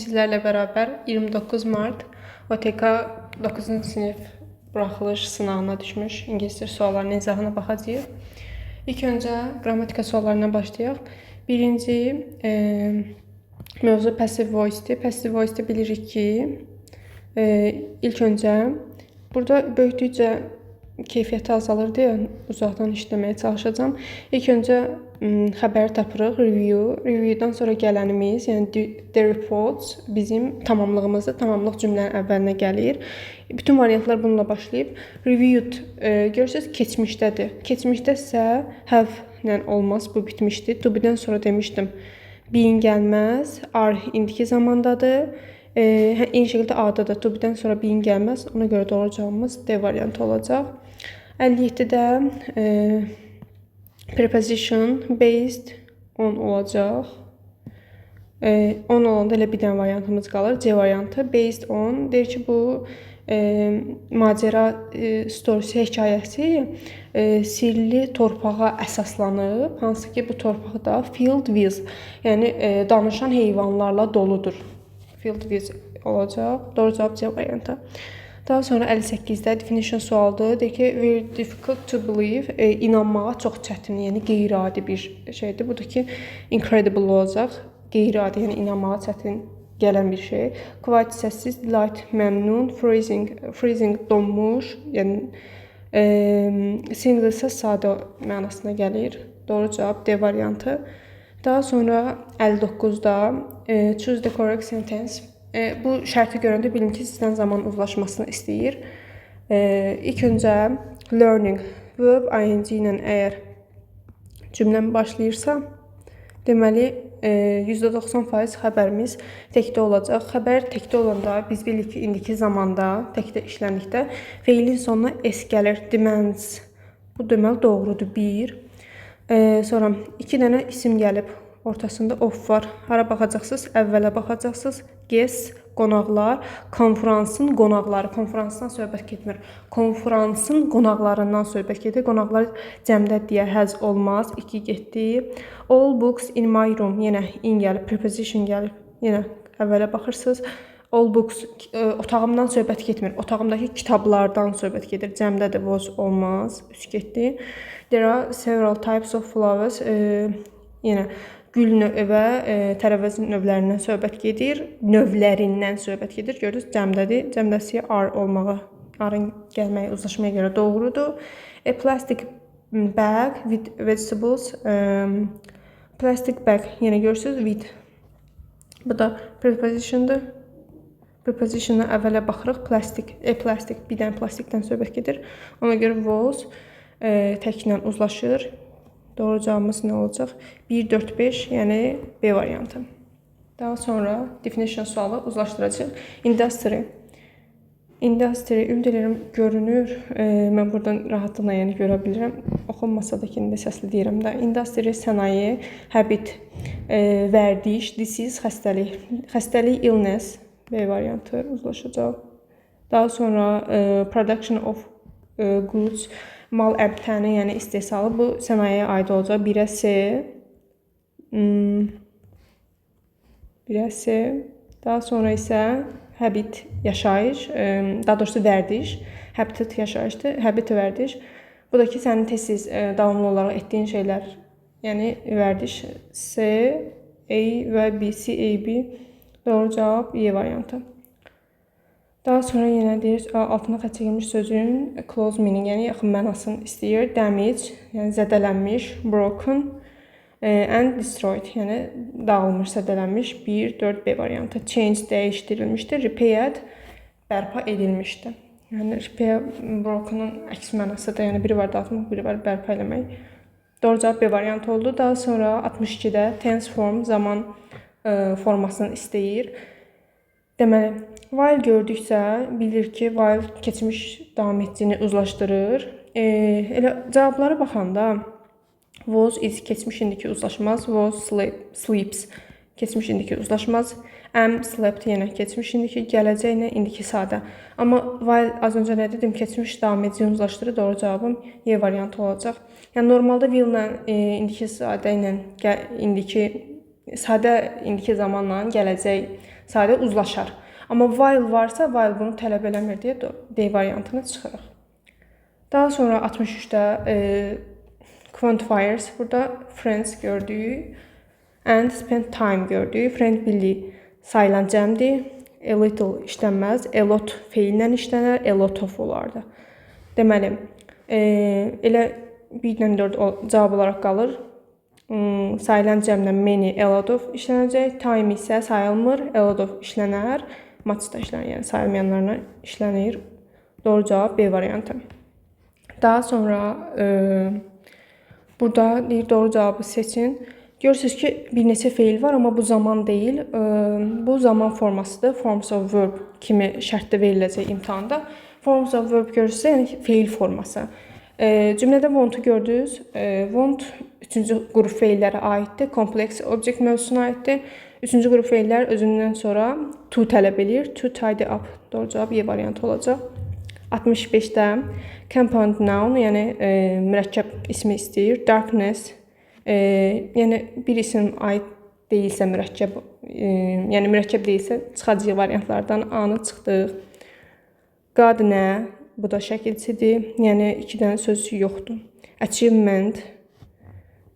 sizlərlə bərabər 29 mart OTK 9-cu sinif buraxılış sınağına düşmüş ingilis dili suallarının izahına baxacağıq. İlk öncə qrammatika suallarından başlayaq. Birinci mövzu passive voice-dir. Passive voice-də bilirik ki, ilk öncə burada böyütdükcə keyfiyyəti azalır deyə uzaqdan işləməyə çalışacağam. İlk öncə xəbəri tapırıq, review. Review'dan sonra gələnimiz, yəni the reports bizim tamamlığımızdır. Tamamlıq cümlənin əvvəlinə gəlir. Bütün variantlar bununla başlayıb. Reviewed görürsüz, keçmişdədir. Keçmişdə isə have ilə olmaz, bu bitmişdi. To be-dən sonra demişdim. Being gəlməz. Are indiki zamandadır. Eyni şəkildə A-da da to be-dən sonra being gəlməz. Ona görə doğru cavabımız D variantı olacaq. 57-də preposition based on olacaq. On olanda elə bir dənə variantımız qalır. C variantı based on deyir ki, bu macəra storysi, hekayəsi sirli torpağa əsaslanıb, hansı ki, bu torpaq da filled with, yəni danışan heyvanlarla doludur. Filled with olacaq. Doğru cavab C variantı. Daha sonra 58-də definition sualdır. Deyir ki, very difficult to believe, inanmağa çox çətin, yəni qeyri-adi bir şeydir. Bu da ki, incredible olacaq. Qeyri-adi, yəni inanmağa çətin gələn bir şey. Quiet səssiz, delight məmnun, freezing, freezing donmuş, yəni single isə sadə mənasına gəlir. Doğru cavab D variantı. Daha sonra 59-da choose the correct sentence. Bu şərti görəndə bilin ki, sizdən zaman uzlaşmasını istəyir. İlk öncə learning verb ing ilə əgər cümləm başlayırsa, deməli %90% xəbərimiz təkdə olacaq. Xəbər təkdə olanda biz bilirik ki, indiki zamanda təkdə işləndikdə feilin sonuna s gəlir. Demands. Bu deməli doğrudur. 1. Sonra iki dənə isim gəlib. Ortasında of var. Hara baxacaqsınız? Əvvələ baxacaqsınız. Guests, qonaqlar, konfransın qonaqları. Konfransdan söhbət getmir. Konfransın qonaqlarından söhbət gedir. Qonaqlar cəmdə deyə has olmaz. 2 getdi. All books in my room. Yenə in gəlib, preposition gəlib. Yenə əvvələ baxırsınız. All books otağımdan söhbət getmir. Otağımdakı kitablardan söhbət gedir. Cəmdə də was olmaz. 3 getdi. There are several types of flowers. Yenə gül və tərəvəz növlərindən söhbət gedir. Növlərindən söhbət gedir. Gördünüz, cəmdədir. Cəmdəsi are olmağa, are-ın gəlməyi uzlaşmaya görə doğrudur. A plastic bag with vegetables. Plastic bag yenə görürsüz, with. Bu da prepositiondur. Preposition-a əvvələ baxırıq. Plastic, a plastic, bir dənə plastikdən söhbət gedir. Ona görə was təklə uzlaşır. Doğru cavabımız nə olacaq? 1, 4, 5, yəni B variantı. Daha sonra definition sualı uzlaşdıracaq. Industry. Industry, ümid edirəm görünür. Mən buradan rahatlıqla yəni görə bilirəm. Oxunmasa da ki, indi səsli deyirəm də. Industry sənaye, habit vərdiş, disease xəstəlik. Xəstəlik illness, B variantı uzlaşacaq. Daha sonra production of goods, mal əmtənin, yəni istehsalı, bu sənayeyə aid olacaq. 1-ə C. 1-ə C. Daha sonra isə habit yaşayış, daha doğrusu vərdiş. Habitat yaşayışdır. Habit vərdiş. Bu da ki, sənin tez-tez davamlı olaraq etdiyin şeylər. Yəni vərdiş C, A və B, C, A, B. Doğru cavab Y variantı. Daha sonra yenə deyir, altına xətt çəkilmiş sözün close meaning, yəni yaxın mənasını istəyir. Damage, yəni zədələnmiş, broken and destroyed, yəni dağılmış, zədələnmiş. 1, 4, B variantı. Change dəyişdirilmişdir. Repaired bərpa edilmişdir. Yəni repair broken-un əks mənasıdır. Yəni biri var dağıtmaq, biri var bərpa eləmək. Doğru cavab B variantı oldu. Daha sonra 62-də tense form, zaman formasını istəyir. Deməli, while gördüksə bilir ki, while keçmiş davam etdiyini uzlaşdırır. Elə cavablara baxanda was, is keçmiş indiki uzlaşmaz. Was, sleep, sleeps keçmiş indiki uzlaşmaz. Am, slept yenə keçmiş indiki, gələcəklə indiki sadə. Amma while az öncə nə dedim? Keçmiş davam edicini uzlaşdırır. Doğru cavabım Y variantı olacaq. Yəni normalda will-lə indiki sadə ilə indiki sadə indiki zamanla gələcək Sadə uzlaşar. Amma while varsa, while bunu tələb eləmir deyə D variantını çıxırıq. Daha sonra 63-də quantifiers. Burada friends gördük. And spend time gördük. Friend birliyi sayılan cəmdir. A little işlənməz. A lot feillə işlənər. A lot of olardı. Deməli, elə 1 ilə 4 cavab olaraq qalır. Sayılan cəmlə many, a lot of işlənəcək. Time isə sayılmır. A lot of işlənər. Much da işlənir, yəni sayılmayanlarla işlənir. Doğru cavab B variantı. Daha sonra burada deyir doğru cavabı seçin. Görürsünüz ki, bir neçə feil var, amma bu zaman deyil. Bu zaman formasıdır. Forms of verb kimi şərtdə veriləcək imtahanda. Forms of verb görürsünüzsə, yəni feil forması. Cümlədə want-u gördünüz. Want üçüncü qrup feillərə aiddir. Complex object mövzusuna aiddir. Üçüncü qrup feillər özündən sonra to tələb eləyir. To tidy up. Doğru cavab Y variantı olacaq. 65-də compound noun, yəni mürəkkəb ismi istəyir. Darkness, yəni bir isim aid deyilsə mürəkkəb, yəni mürəkkəb deyilsə çıxacaq variantlardan A-nı çıxdıq. Gardener, bu da şəkilçidir. Yəni iki dənə söz yoxdur. Achievement,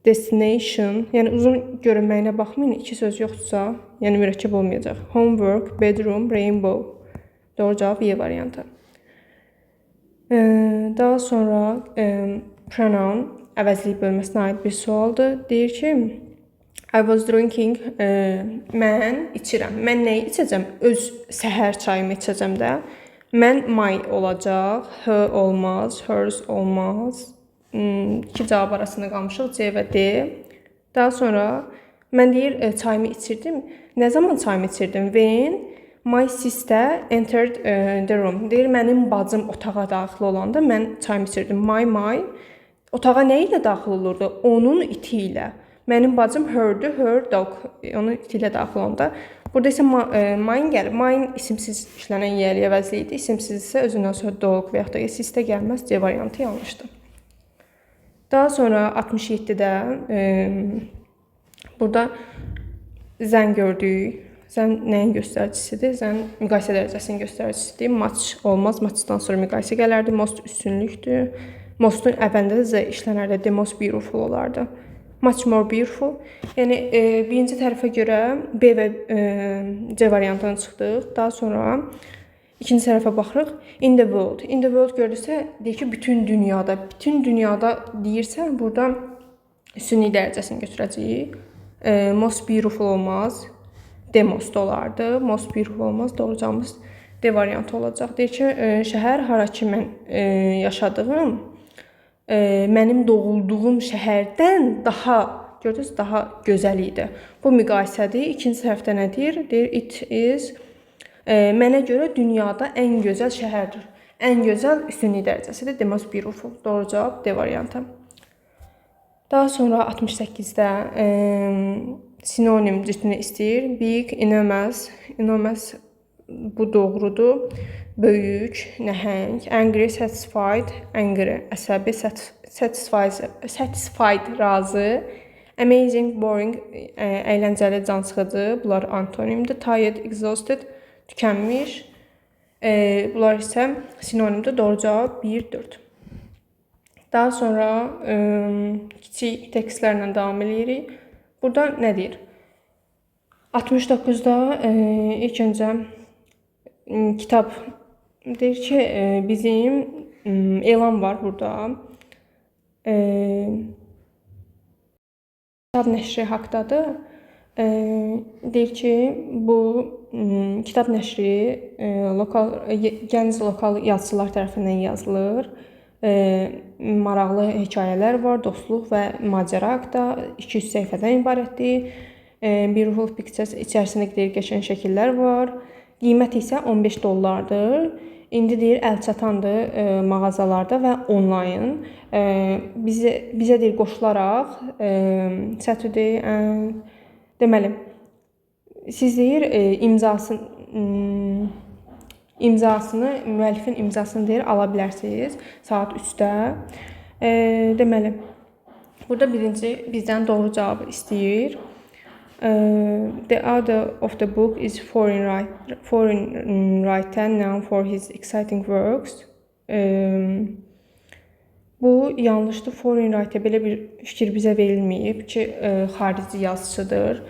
destination, yəni uzun görünməyinə baxmayın, iki söz yoxdursa, yəni mürəkkəb olmayacaq. Homework, bedroom, rainbow. Doğru cavab Y variantı. Daha sonra pronoun əvəzlik bölməsinə aid bir sualdır. Deyir ki, I was drinking, mən içirəm. Mən nəyi içəcəm? Öz səhər çayımı içəcəm də. Mən my olacaq, her olmaz, hers olmaz. İki cavab arasında qalmışıq, C və D. Daha sonra mən deyir çayımı içirdim. Nə zaman çayımı içirdim? When my sister entered the room. Deyir mənim bacım otağa daxil olanda mən çayımı içirdim. My otağa nə ilə daxil olurdu? Onun iti ilə. Mənim bacım her'dü, her dog. Onun iti ilə daxil olanda. Burada isə mine gəlir. Mine isimsiz işlənən yiyəli əvəzli idi. İsimsiz isə özündən sonra dog və yaxud da sister gəlməz. C variantı yanlışdır. Daha sonra 67-də burada than gördük. Than nəyin göstəricisidir? Than müqayisə dərəcəsinin göstəricisidir. Much olmaz. Muchdan sonra müqayisə gələrdi. Most üstünlükdür. Mostun əvvəlində də the işlənərdi. The most beautiful olardı. Much more beautiful. Yəni birinci tərəfə görə B və C variantına çıxdıq. Daha sonra ikinci tərəfə baxırıq. In the world. In the world gördüksə, deyir ki, bütün dünyada. Bütün dünyada deyirsə, burada üstünlük dərəcəsini götürəcəyik. Most beautiful olmaz. The most olardı. Most beautiful olmaz. Doğru cavabımız D variantı olacaq. Deyir ki, şəhər hara ki mən yaşadığım, mənim doğulduğum şəhərdən daha, gördünüz, daha gözəl idi. Bu müqayisədir. İkinci tərəfdə nə deyir? Deyir it is mənə görə dünyada ən gözəl şəhərdir. Ən gözəl üstünlük dərəcəsidir. The most beautiful. Doğru cavab D variantı. Daha sonra 68-də sinonim cütünü istəyir. Big, enormous, enormous bu doğrudur. Böyük, nəhəng, angry, satisfied, angry, əsəbi, satisfied, satisfied, razı, amazing, boring, əyləncəli, cansıxıcı, bunlar antonimdir. Tired, exhausted, tükənmiş. Bunlar isə sinonimdir. Doğru cavab 1, 4. Daha sonra kiçik tekstlərlə davam eləyirik. Burada nə deyir? 69-da ilk öncə kitab deyir ki, bizim elan var burada. Kitab nəşri haqdadır. Deyir ki, bu kitab nəşri lokal gənc lokal yazıçılar tərəfindən yazılır. Maraqlı hekayələr var, dostluq və macəra haqda 200 səhifədən ibarətdir. Beautiful Pictures içərisində deyir qəşəng şəkillər var. Qiymət isə 15 dollardır. İndi deyir əlçatandır mağazalarda və onlayn. Bizə deyir qoşularaq Saturday and deməli siz deyir imzasını, müəllifin imzasını deyir ala bilərsiniz saat 3-də. Deməli burada birinci bizdən doğru cavabı istəyir. The author of the book is foreign writer known for his exciting works. Bu yanlışdır. Foreign writer belə bir fikir bizə verilməyib ki, xarici yazıçıdır.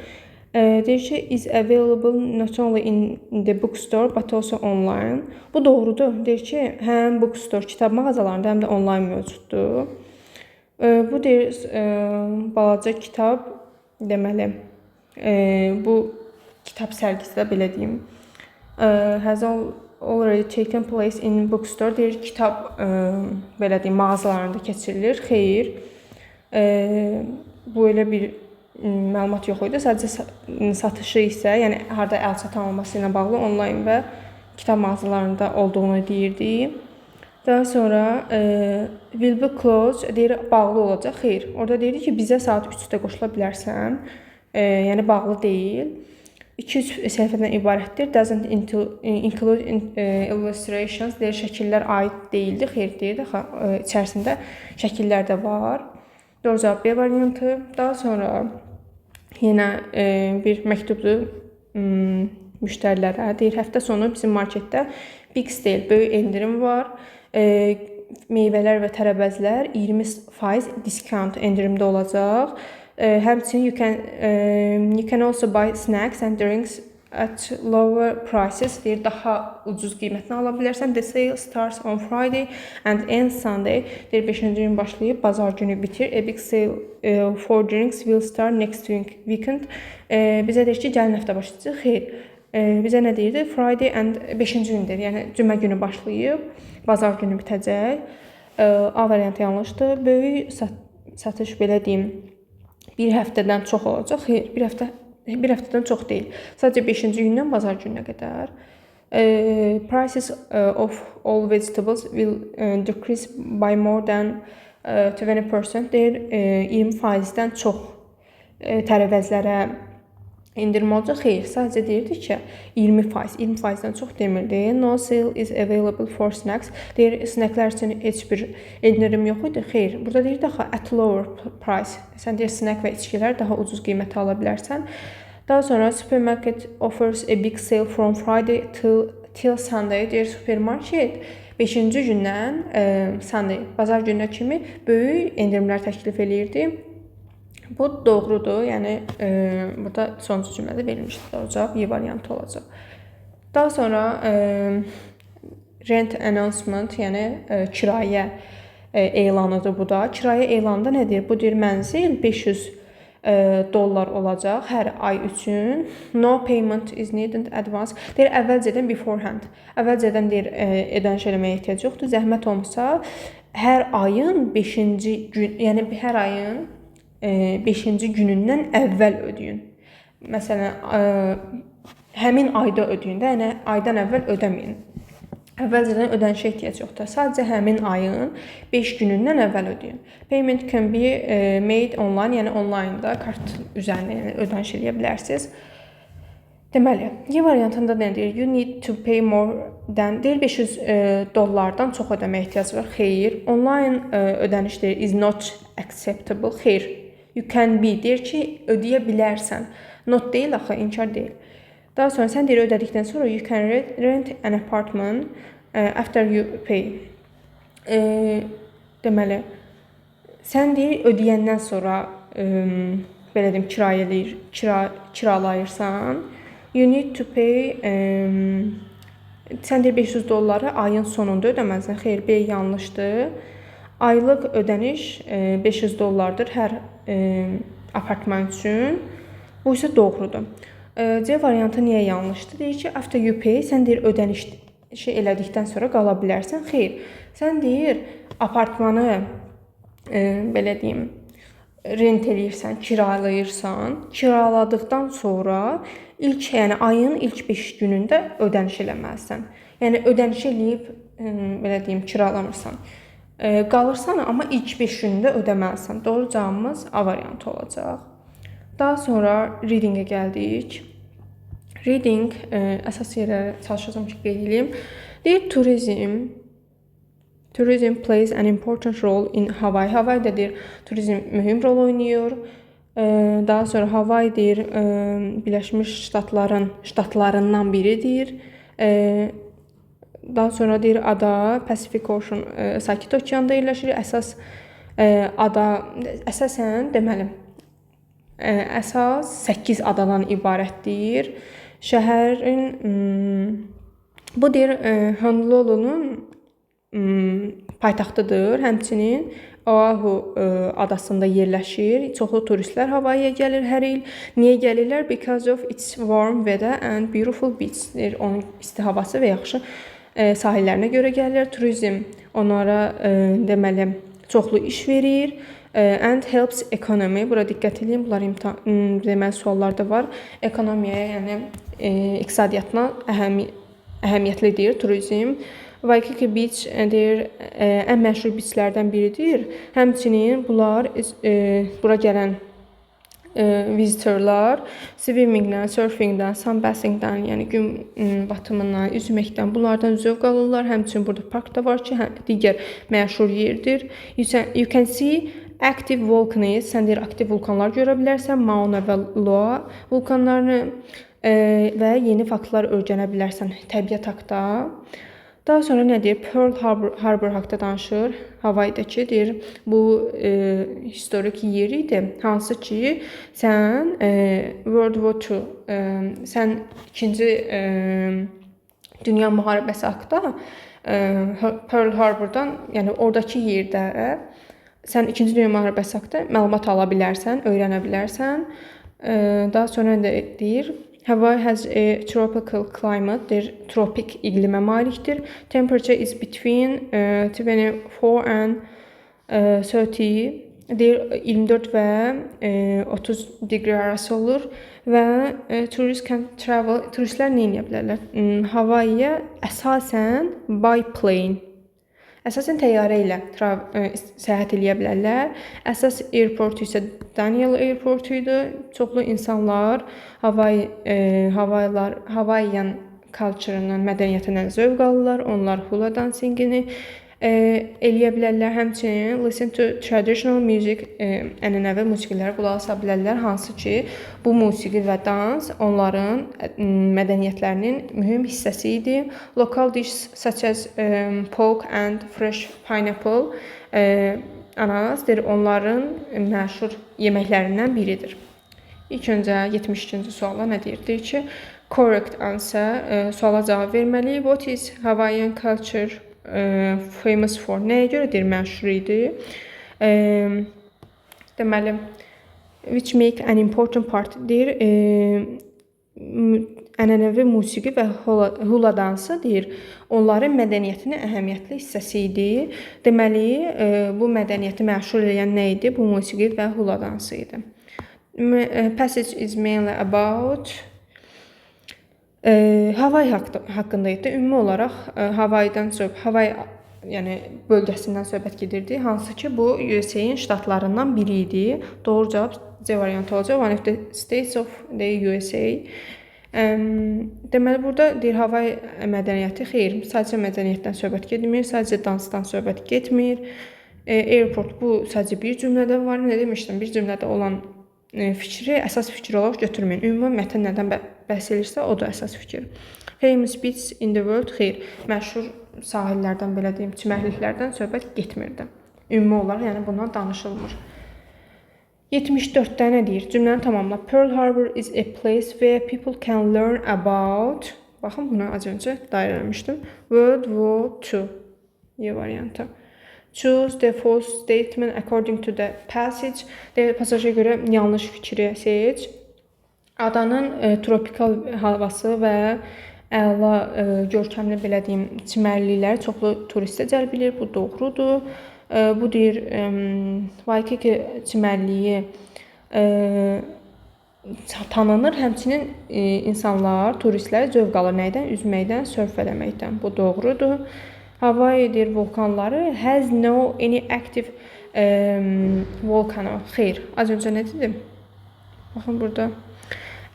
Deyir ki, is available not only in the bookstore but also online. Bu doğrudur. Deyir ki, həm bookstore, kitab mağazalarında, həm də online mövcuddur. Bu deyir, balaca kitab deməli, bu kitab sərgisi də belə deyim. Has already taken place in bookstore. Deyir, kitab belə deyim, mağazalarında keçirilir. Xeyr. Bu elə bir məlumat yox idi. Sadəcə satışı isə, yəni harda əl çatan olması ilə bağlı onlayn və kitab mağazalarında olduğunu deyirdi. Daha sonra will be closed deyir, bağlı olacaq. Xeyr. Orada deyirdi ki, bizə saat 3-də qoşula bilərsən. Yəni bağlı deyil. 2-3 səhifədən ibarətdir. Doesn't include illustrations. Deyir, şəkillər aid deyildi. Xeyr, deyirdi. İçərisində şəkillər də var. Doğru cavab B variantı. Daha sonra yenə bir məktubdur müştərilərə. Deyir, həftə sonu bizim marketdə big sale, böyük endirim var. Meyvələr və tərəvəzlər 20% discount, endirimdə olacaq. Həmçinin you can also buy snacks and drinks at lower prices. Deyir, daha ucuz qiymətlə ala bilərsən. The sale starts on Friday and ends Sunday. Deyir, 5-ci gün başlayıb bazar günü bitir. A big sale for drinks will start next weekend. Bizə deyir ki, gələn həftə başlayacaq. Xeyr. Bizə nə deyirdi? Friday and 5-ci gündür. Yəni cümə günü başlayıb bazar günü bitəcək. A variantı yanlışdır. Böyük satış belə deyim, bir həftədən çox olacaq. Xeyr, bir həftədən çox deyil. Sadəcə 5-ci gündən bazar gününə qədər. Prices of all vegetables will decrease by more than 20%. Deyir, 20%-dən çox tərəvəzlərə endirim olacaq. Xeyr, sadəcə deyirdi ki, 20%, 20%-dən çox demirdi. No sale is available for snacks. Deyir, snacklər üçün heç bir endirim yox idi. Xeyr, burada deyirdi axı at lower price. Sən deyir, snack və içkilər daha ucuz qiymətə ala bilərsən. Daha sonra supermarket offers a big sale from Friday till Sunday. Deyir, supermarket 5-ci gündən Sunday, bazar gününə kimi böyük endirimlər təklif eləyirdi. Bu doğrudur. Yəni burada sonuncu cümlədə verilmişdir. Doğru cavab E variantı olacaq. Daha sonra rent announcement, yəni kirayə elanıdır bu da. Kirayə elanında nə deyir? Bu deyir, mənzil 500 dollar olacaq hər ay üçün. No payment is needed advance. Deyir, əvvəlcədən, beforehand. Əvvəlcədən deyir, ödəniş eləməyə ehtiyac yoxdur. Zəhmət olmasa hər ayın 5-ci gün, yəni hər ayın 5-ci günündən əvvəl ödəyin. Məsələn, həmin ayda ödəyin də, yəni aydan əvvəl ödəməyin. Əvvəlcədən ödənişə ehtiyac yoxdur. Sadəcə həmin ayın 5 günündən əvvəl ödəyin. Payment can be made online, yəni onlaynda kart üzərindən, yəni ödəniş eləyə bilərsiniz. Deməli, E variantında nə deyir? You need to pay more than, deyir, 500 dollardan çox ödəməyə ehtiyac var. Xeyr. Online ödəniş deyir is not acceptable. Xeyr. You can be deyir ki, ödəyə bilərsən. Not deyil axı, inkar deyil. Daha sonra sən deyir, ödədikdən sonra you can rent an apartment after you pay. Deməli, sən deyir, ödəyəndən sonra belə deyim, kirayə eləyir, kiralayırsan. You need to pay sən deyir, 500 dolları ayın sonunda ödəməlisən. Xeyr, B yanlışdır. Aylıq ödəniş 500 dollardır hər apartman üçün. Bu isə doğrudur. C variantı niyə yanlışdır? Deyir ki, after you pay, sən deyir, ödəniş şey elədikdən sonra qala bilərsən. Xeyr. Sən deyir, apartmanı belə deyim, rent eləyirsən, kiralayırsan. Kiraladıqdan sonra ilk, yəni ayın ilk 5 günündə ödəniş eləməlisən. Yəni ödəniş eləyib belə deyim, kiralamırsan. Qalırsan, amma ilk 5 günündə ödəməlisən. Doğru cavabımız A variantı olacaq. Daha sonra reading-ə gəldik. Reading əsas yerə çalışacağam ki, qeyd edeyim. Deyir, tourism plays an important role in Hawaii. Hawaii'də deyir, turizm mühüm rol oynayır. Daha sonra Hawaii deyir, Birləşmiş Ştatların ştatlarından biridir. Daha sonra deyir ada Pacific Ocean, Sakit Okeanda yerləşir. Əsas ada əsasən deməli əsas 8 adadan ibarətdir. Şəhərin bu deyir Honolulu'nun paytaxtıdır. Həmçinin Oahu adasında yerləşir. Çoxlu turistlər Havayaya gəlir hər il. Niyə gəlirlər? Because of its warm weather and beautiful beach. Deyir, onun isti havası və yaxşı sahillərinə görə gəlirlər. Turizm onlara deməli çoxlu iş verir. And helps economy. Bura diqqət edin. Bunlar imtahan deməli suallarda var. Ekonomiyaya, yəni iqtisadiyyatına əhəmiyyətlidir turizm. Waikiki Beach deyir, ən məşhur beachlərdən biridir. Həmçinin bunlar bura gələn visitorlar swimmingdən, surfingdən, sunbathingdən, yəni gün batımından, üzməkdən bunlardan zövq alırlar. Həmçinin burada park da var ki, hə, digər məşhur yerdir. You can see active volcanoes. Sən deyir aktiv vulkanlar görə bilərsən. Mauna və Loa vulkanlarını və yeni faktlar öyrənə bilərsən təbiət haqqında. Daha sonra nə deyir? Pearl Harbor haqqında danışır. Havaydakı deyir bu historik yer idi. Hansı ki sən World War II, sən ikinci Dünya müharibəsi haqqında Pearl Harbordan, yəni oradakı yerdə sən İkinci Dünya müharibəsi haqqında məlumat ala bilərsən, öyrənə bilərsən. Daha sonra nə deyir? Hawaii has a tropical climate. Deyir, tropik iqlimə malikdir. Temperature is between 24 and 30, deyir 24 və 30 degree arası olur və tourists can travel, turistlər nə edə bilərlər? Havayaya əsasən by plane, əsasən təyyarə ilə səyahət eləyə bilərlər. Əsas airport isə Daniel Airport idi. Çoxlu insanlar Hawaii Havaylar Hawaiian culture-ından, mədəniyyətindən zövq alırlar. Onlar hula dancing-ini eləyə bilərlər. Həmçinin listen to traditional music, ənənəvi musiqilərə qulaq asa bilərlər. Hansı ki, bu musiqi və dans onların mədəniyyətlərinin mühüm hissəsi idi. Local dishes such as poke and fresh pineapple, ananas deyir, onların məşhur yeməklərindən biridir. İlk öncə 72-ci suala nə deyir? Deyir ki, correct answer, suala cavab verməliyik. What is Hawaiian culture famous for? Nəyə görə deyir məşhur idi? Deməli, which make an important part deyir, ənənəvi musiqi və hula dansı deyir, onların mədəniyyətinin əhəmiyyətli hissəsi idi. Deməli, bu mədəniyyəti məşhur edən nə idi? Bu musiqi və hula dansı idi. Passage is mainly about Hawaii haqqında idi. Ümumi olaraq Hawaiidən söhbət, Hawaii yəni bölgəsindən söhbət gedirdi. Hansı ki, bu USA-ın ştatlarından biri idi. Doğru cavab C variantı olacaq. One of the states of the USA. Deməli burada deyir Hawaii mədəniyyəti, xeyr, sadəcə mədəniyyətdən söhbət getmir, sadəcə dansdan söhbət getmir. Airport bu sadəcə bir cümlədə var. Nə demişdim? Bir cümlədə olan fikri əsas fikir olaraq götürməyin. Ümumi mətn nədən bəhs edirsə, o da əsas fikir. Famous beach in the world, xeyr, məşhur sahillərdən, belə deyim, çimərliklərdən söhbət getmirdi. Ümumi olaraq, yəni bundan danışılmır. 74-də nə deyir? Cümləni tamamla. Pearl Harbor is a place where people can learn about. Baxın, bunu az öncə dairələmişdim. World War II. Y variantı. Choose the false statement according to the passage. Deyir, pasaja görə yanlış fikri seç. Adanın tropikal havası və əla görkəmli, belə deyim, çimərlikləri çoxlu turistə cəlb edir. Bu doğrudur. Bu deyir Waikiki çimərliyi tanınır. Həmçinin insanlar, turistlər zövq alır nədən? Üzməkdən, sörf eləməkdən. Bu doğrudur. Hawaii deyir vulkanları has no any active volcano. Xeyr. Az öncə nə dedim? Baxın burada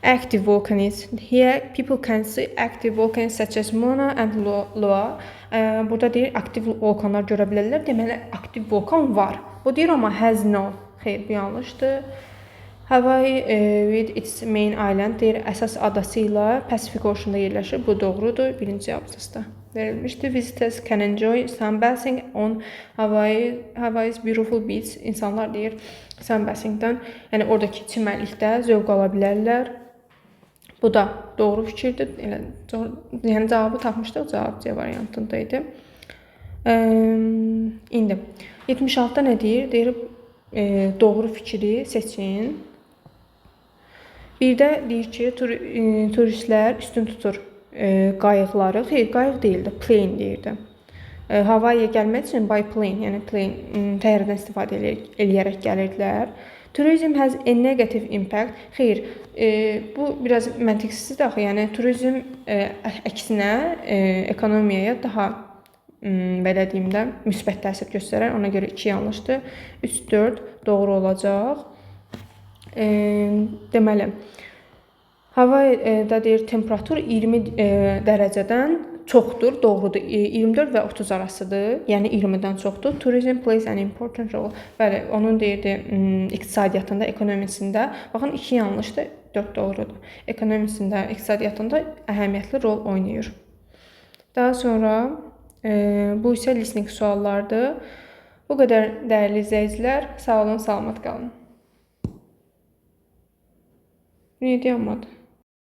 active volcanoes. Here people can see active volcanoes such as Mauna and Loa. Burada deyir aktiv vulkanlar görə bilərlər. Deməli aktiv vulkan var. Bu deyir amma has no. Xeyr, bu yanlışdır. Hawaii with its main island deyir, əsas adası ilə Pasifik Ocean-da yerləşir. Bu doğrudur. Birinci abzasda verilmişdi. Visitors can enjoy sunbathing on Hawaii's beautiful beach. İnsanlar deyir sunbathingdən, yəni oradakı çimərlikdə zövq ala bilərlər. Bu da doğru fikirdir. Elə yəni cavabı tapmışdıq. Cavab C variantında idi. İndi 76-da nə deyir? Deyir doğru fikri seçin. Bir də deyir ki, turistlər üstün tutur qayıqları. Xeyr, qayıq deyildi, plane deyirdi. Havayaya gəlmək üçün by plane, yəni plane, təyyarədən istifadə eləyərək gəlirdilər. Tourism has a negative impact. Xeyr, bu biraz məntiqsizdir axı. Yəni turizm əksinə ekonomiyaya daha belə deyim də müsbət təsir göstərər. Ona görə 2 yanlışdır. 3, 4 doğru olacaq. Deməli, Havayda deyir temperatur 20 dərəcədən çoxdur, doğrudur. 24 və 30 arasıdır, yəni 20-dən çoxdur. Tourism plays an important role. Bəli, onun deyirdi iqtisadiyyatında, ekonomisində. Baxın, 2 yanlışdır, 4 doğrudur. Ekonomisində, iqtisadiyyatında əhəmiyyətli rol oynayır. Daha sonra bu isə listening suallardır. Bu qədər, dəyərli izləyicilər. Sağ olun, salamat qalın. Niyə dayanmadı?